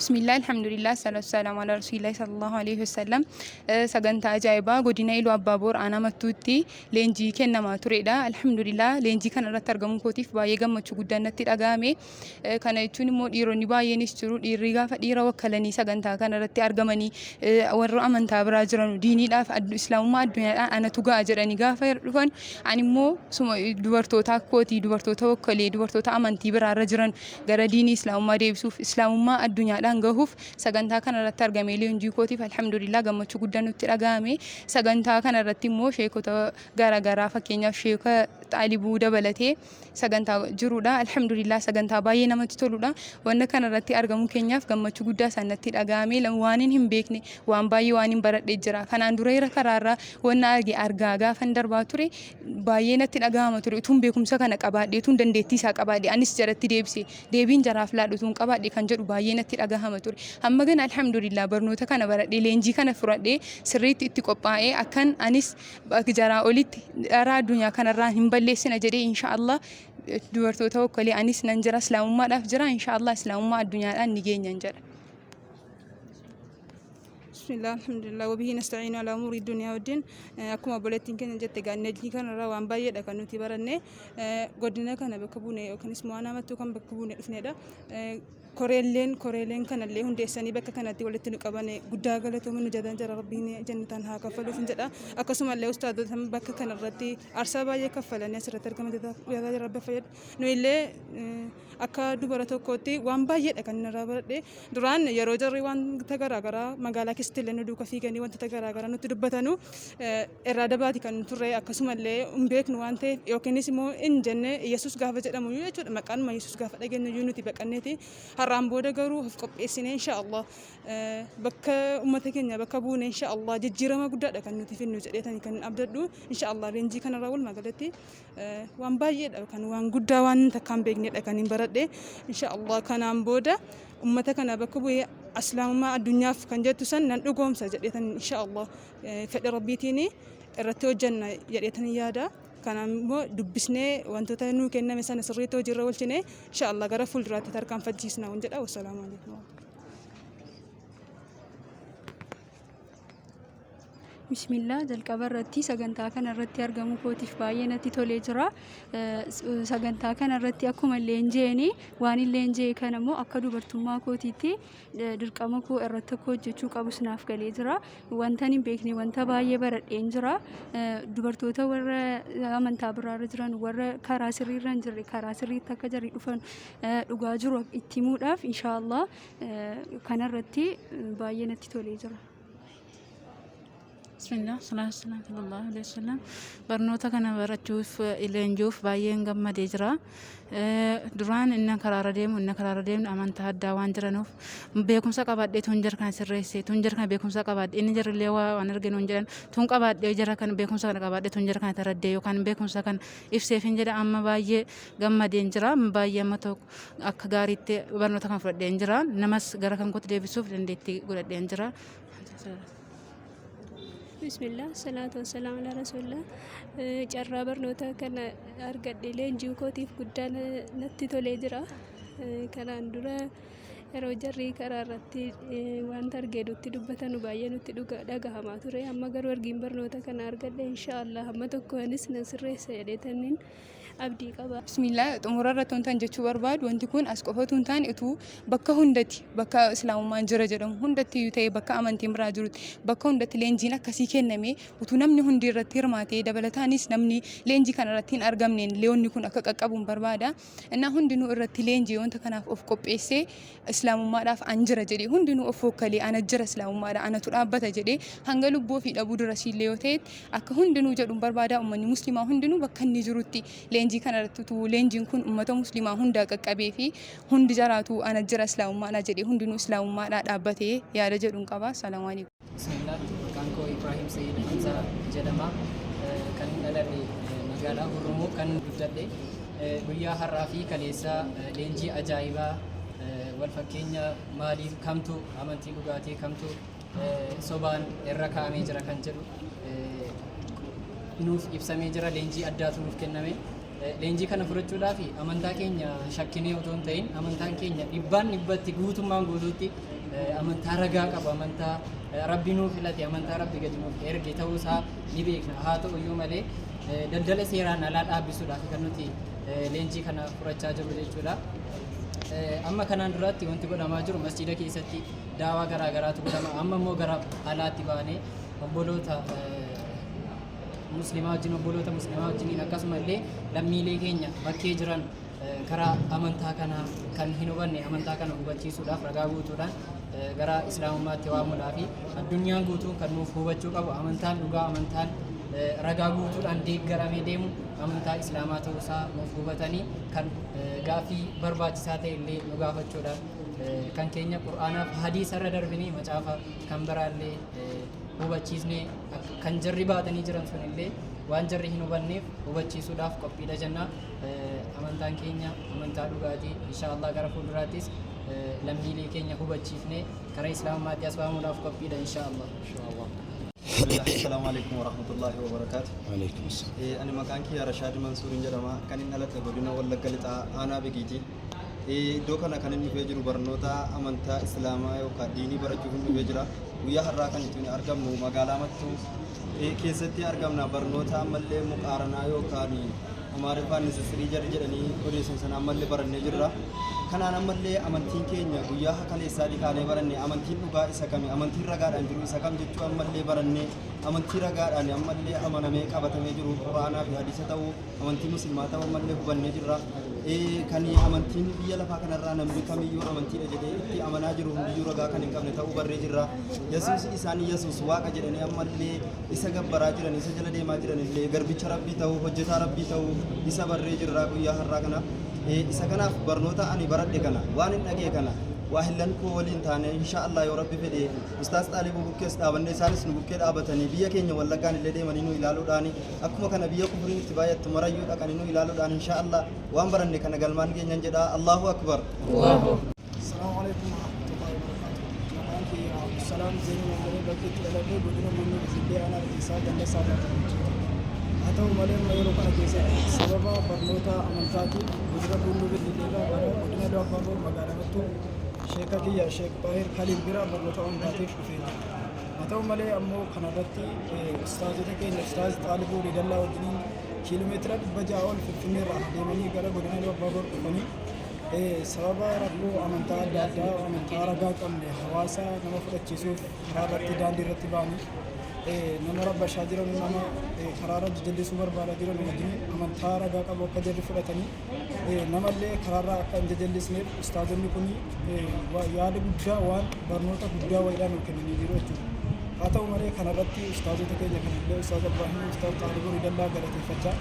Bismillah, alhamdulillah, salatu salamu ala rasulillahi sallallahu alaihi wasallam. Sagantaa ajaa'ibaa godina Iluu Abbaa Boor aanaa Mattuutti leenjii kennamaa turedha. Alhamdulillah, leenjii kana irratti argamuu kootiif baay'ee gammachuu guddaan natti dhaga'ame. Kana jechuun immoo dhiironni baay'eenis jiru. Dhiirri gaafa dhiira wakkalanii sagantaa kana irratti argamanii, warra amantaa biraa jiran diiniidhaaf islaamummaa addunyaadhaan anatu ga'a jedhanii gaafa dhufan, ani immoo dubartoota kootii dubartoota wakkalee dubartoota amantii biraarra jiran gara diinii islaamummaa deebisuuf, islaamummaa addunyaadhaan gahuuf sagantaa kana irratti argamee leenjii kootiif alhamdulillah gammachuu guddaan nutti dhaga'ame. Sagantaa kana irratti immoo sheekota garaagaraa, fakkeenyaaf sheeka Xaalibuu dabalatee sagantaa jirudha. Alhamdulillah, sagantaa baay'ee namatti toludha. Wanta kana irratti argamuu keenyaaf gammachuu guddaa isaan natti dhaga'ame. Waan hin beekne waan baay'ee waan hin baradhee jira. Kanaan dura irra karaarraa wanna arge argaa gaafan darbaa ture baay'ee natti dhaga'ama ture. Utuun beekumsa kana qabaadhe, utuun dandeettii isaa qabaadhe, anis jaratti deebise deebiin jaraaf laadhu utuun qabaadhe kan jedhu baay'ee natti dhagahama ture. Amma gana alhamdulillah barnoota kana baradhee, leenjii kana fudhadhee, sirriitti itti qophaa'ee akkan anis jaraa olitti dharaa addunyaa kanarraa hin balleessina jedhee, inshaallah dubartoota okkolee anis nan jira, islaamummaadhaaf jira, inshaallah islaamummaa addunyaadhaan ni geenyan jedha. Bismillah, alhamdulillah, wabihi nasta'iinu ala umuuri duniyaa wajjin. Akkuma obboleettiin keenya jette egaa leenjii kanarraa waan baay'eedha kan nuti baranne. Godina kana bakka buune yookiinis immoo aanaa Mattuu kan bakka buune dhufnedha. Koreeleen kanallee hundeessanii bakka kanatti walitti nu qaban guddaa galatooma nu jedhan jira, rabbiin jannataan haa kaffaluuf hin jedha. Akkasumallee ustaadota bakka kanarratti aarsaa baay'ee kaffalanii asirratti argaman jira, rabbi fayyadu. Nu illee akka dubara tokkootti waan baay'eedha kan inni irraa baradhe. Duraan yeroo jarri wanta garaagaraa magaalaa keessatti illee nu duuka fiiganii wantoota garaagaraa nutti dubbatanu irraa dabaati kan turre, akkasumallee hin beeknu waan ta'eef yookiinis immoo hin jenne. Yesus gaafa jedhamu iyyuu jechuudha, maqaanuma Yesus gaafa dhageenyu iyyuu nuti baqanneeti. Har'aan booda garuu of qopheessinee insha Allah bakka uummata keenya bakka buune, insha Allah jijjiirama guddaadha kan nuti finnu jedheetani kan abdadhu. Insha Allah leenjii kanarraa walumaa galatti waan baay'eedha kan waan guddaa waan takkaan beeknedha kan hin baradhe. Insha Allah kanaan booda ummata kana bakka bu'ee islaamummaa addunyaaf kan jettu san nan dhugoomsa jedheetan, insha Allah fedha rabbiitiin irratti hojjanna jedheetan yaada. Kanaan immoo dubbisnee wantoota nuu kenname sana sirriitti hojiirra oolchine, insha Allah gara fuulduraatti tarkaanfachiisna jedha. Wassalaamu alaikum. Bismillah, jalqaba irratti sagantaa kana irratti argamuu kootiif baay'ee natti tolee jira. Sagantaa kana irratti akkuma leenji'een waan hin leenji'e kana immoo akka dubartummaa kootiitti dirqama koo irratti akka hojjechuu qabus naaf galee jira. Wanta hin beekne wanta baay'ee baradheen jira. Dubartoota warra amantaa biraarra jiran, warra karaa sirriirra hin jirre, karaa sirriitti akka jarri dhufan dhugaa jiru itti himuudhaaf inshaallah kana irratti baay'ee natti tolee jira. Bismillah, salaatu salaam sallallahu alaihi wasallam. Barnoota kana barachuuf, leenjuuf baay'een gammadee jira. Duraan inni karaarra deemu, inni karaarra deemnu amantaa addaa waan jiranuuf beekumsa qabaadhee tun jara kana sirreesse, tun jara kana beekumsa qabaadhe, inni jarrillee waan arginu hin jedhan, tun qabaadhee jara kana beekumsa kana qabaadhee tun jara kana taraddee yookaan beekumsa kana ibseef hin jedha. Amma baay'ee gammadeen jira. Baay'ee amma tokko akka gaariitti barnoota kana fudhadheen jira. Namas gara kan kootti deebisuuf dandeettii godhadheen jira. Bismillah, salaatu wassalaam ala rasuulillah. Carraa barnoota kana argadhe leenji'uu kootiif guddaa natti tolee jira. Kanaan dura yeroo jarri karaa irratti wanta argee nutti dubbatanu baay'ee nutti dhagahamaa ture. Amma garuu ergiin barnoota kana argadhe inshaallah hamma tokko anis nan sirreessa jedheetaniin abdii qaba. Bismillah, xumura irratti wantan jechuu barbaadu, wanti kun as qofa utuu hin taane utuu bakka hundatti, bakka islaamummaan jira jedhamu hundatti iyyuu ta'e, bakka amantiin biraa jirutti, bakka hundatti leenjiin akkasii kenname utuu namni hundi irratti hirmaatee, dabalataanis namni leenjii kana irratti hin argamneen leewwanni kun akka qaqqabuun barbaada. Innaa hundinuu irratti leenjii wanta kanaaf of qopheessee, islaamummaadhaaf an jira jedhee, hundinuu of hookkalee, ana jira islaamummaadha, anatu dhaabbata jedhee, hanga lubbuu ofii dhabuu dura siillee yoo ta'e akka hundinuu jedhuun barbaada. Uummanni musliimaa hundinuu bakka inni jirutti leenjii kana irratti utuu leenjiin kun uummata musliimaa hundaa qaqqabee fi hundi jaraatu ana jira islaamummaadha jedhee hundinuu islaamummaadhaa dhaabbatee yaada jedhuun qaba. Salaamu alaikum. Bismillah, maqaan koo Ibrahim Sayyid Hamzaa jedhama. Kan dhaladhe magaalaa Hurrumuu, kan guddadhe. Guyyaa har'aa fi kaleessa leenjii ajaa'ibaa wal fakkeenya maaliif kamtu amantii dhugaatii kamtu sobaan irra kaa'amee jira kan jedhu nuuf ibsamee jira. Leenjii addaatu nuuf kenname. Leenjii kana fudhachuudhaaf amantaa keenya shakkinee otoo hin ta'in amantaan keenya dhibbaan dhibbatti guutummaan guutuutti amantaa ragaa qabu, amantaa Rabbi nuu filate, amantaa Rabbi gadi nuuf erge ta'uu isaa ni beekna. Haa ta'u iyyuu malee daldala seeraan alaa dhaabbisuudhaaf kan nuti leenjii kana fudhachaa jirru jechuudha. Amma kanaan duraatti wanti godhamaa jiru masjiida keessatti daawaa garaa garaatu godhama. Amma immoo gara alaatti baanee obboloota muslimaa wajjin, obboloota muslimaa wajjiniin, akkasuma illee lammiilee keenya bakkee jiran karaa amantaa kanaa kan hin hubanne amantaa kana hubachiisuudhaaf, ragaa guutuudhaan gara islaamummaatti waamuudhaaf, addunyaan guutuun kan nuuf hubachuu qabu amantaan dhugaa, amantaan ragaa guutuudhaan deeggaramee deemu amantaa islaamaa ta'uusaa nuuf hubatanii, kan gaaffii barbaachisaa ta'e illee nu gaafachuudhaan, kan keenya qur'aanaaf hadiisa irra darbinii macaafa kan biraallee hubachiisnee, kan jarri baatanii jiran sun illee waan jarri hin hubanneef hubachiisuudhaaf qophiidha jenna. Amantaan keenya amantaa dhugaatii. Inshaallah gara fuulduraattis lammiilee keenya hubachiifnee karaa islaamummaatti as waamuudhaaf qophiidha inshaallah. Assalamu alaikum warahmatullahi wabarakatuh. Waalaikum assalam. Ani maqaan kiyya Rashaad Mansuuriin jedhama. Kan inni dhaladhe godina Wallagga Lixaa aanaa Begiiti. Iddoo kana kan inni dhufee jiru barnoota amantaa Islaamaa yookaan diinii barachuuf inni dhufee jira. Guyyaa har'aa kan itti argamnu magaalaa Mattuu keessatti argamna. Barnoota ammallee muqaaranaa yookaan Amaariffaan nisissirii jarri jedhanii odeessan sana ammallee barannee jirra. Kanaan ammallee amantiin keenya guyyaa kaleessaatii kaanee baranne, amantiin dhugaa isa kami, amantiin ragaadhaan jiru isa kam jechuu ammallee barannee, amantii ragaadhaan ammallee amanamee qabatamee jiru quraanaa fi hadiisa ta'uu, amantii musliimaa ta'uu ammallee hubannee jirra. Kan amantiin biyya lafaa kanarraa namni kamiyyuu amantiidha jedhee itti amanaa jiru hundiyyuu ragaa kan hin qabne ta'uu barree jirra. Yesuus isaan Yesuus waaqa jedhanii ammallee isa gabbaraa jiran, isa jala deemaa jiran illee garbicha rabbii ta'uu, hojjetaa rabbii ta'uu isa barree jirra guyyaa har'aa kana. Isa kanaaf barnoota ani baradhe kana, waan hin dhagee kana waa hillan koo waliin taane, insha Allah yoo rabbi fedhe, ustaas Xaalibuu bukkees dhaabanne, isaanis nu bukkee dhaabatanii, biyya keenya Wallaggaan illee deemanii nu ilaaluudhaan, akkuma kana biyya kufriin itti baay'attu marayyuu dhaqanii nu ilaaluudhaan, insha Allah waan baranne kana galmaan geenyan jedha. Allahu akbar. Assalamu alaikum warahmatullahi wabarakatuh. Maqaan kiyya Abdusalaam Zeenuu Mammadee, bakki itti dhaladhe godina Bunnoo Bisillee aanaa Biqilsaa ganda Saadaa Tokkichiiti. Haa ta'u malee amma yeroo kana keessatti sababa barnoota amantaatiif godina Bunnoo Bilillee irraa gara godina Iluu Abbaaboor magaalaa Mattuu sheeka kiyya Sheek Xaahir Kaliil bira barnoota amantaatiif dhufee jira. Haa ta'u malee ammoo kanarratti ustaazota keenya Ustaaz Xaalibuu Riidallaa wajjiniin kiiloomeetira 600 ol Finfinnee irraa deemanii gara godina Iluu Abbaaboor dhufanii, sababa rakkoo amantaa adda addaa, amantaa ragaa hin qabne hawaasa nama fudhachiisuuf karaa irratti, daandii irratti ba'anii nama rabbashaa jiran, nama karaa irra jajallisuu barbaadaa jiran wajjin amantaa ragaa qabu akka jarri fudhatanii namallee karaarraa akka hin jajallisneef ustaazonni kun yaada guddaa, waan barnoota guddaa wayiidhaan nu kennanii jiru jechuudha. Haa ta'u malee kanarratti ustaazota keenya kanallee, Ustaaz Ibraahim, Ustaaz Xaalibuu Ridallaa galateeffachaa,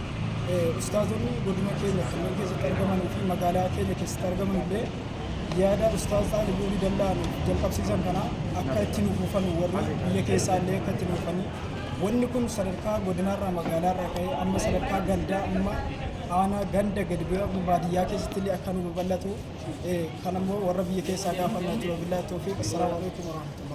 ustaazonni godina keenya kanneen keessatti argamanii fi magaalaa keenya keessatti argaman illee yaada Ustaaz Xaalibuu Ridallaa nuuf jalqabsiisan kana akka itti nuuf fufan, warri biyya keessaa illee akka itti nuuf fufanii, wanni kun sadarkaa godinaarraa magaalaarraa ka'ee amma sadarkaa gandaa, amma aanaa, ganda gadi bu'ee baadiyyaa keessatti illee akka nu babal'atu kan ammoo warra biyya keessaa gaafannaa jiru. Billaahi tawfiiq. Assalaamu alaikum warahmatullahi.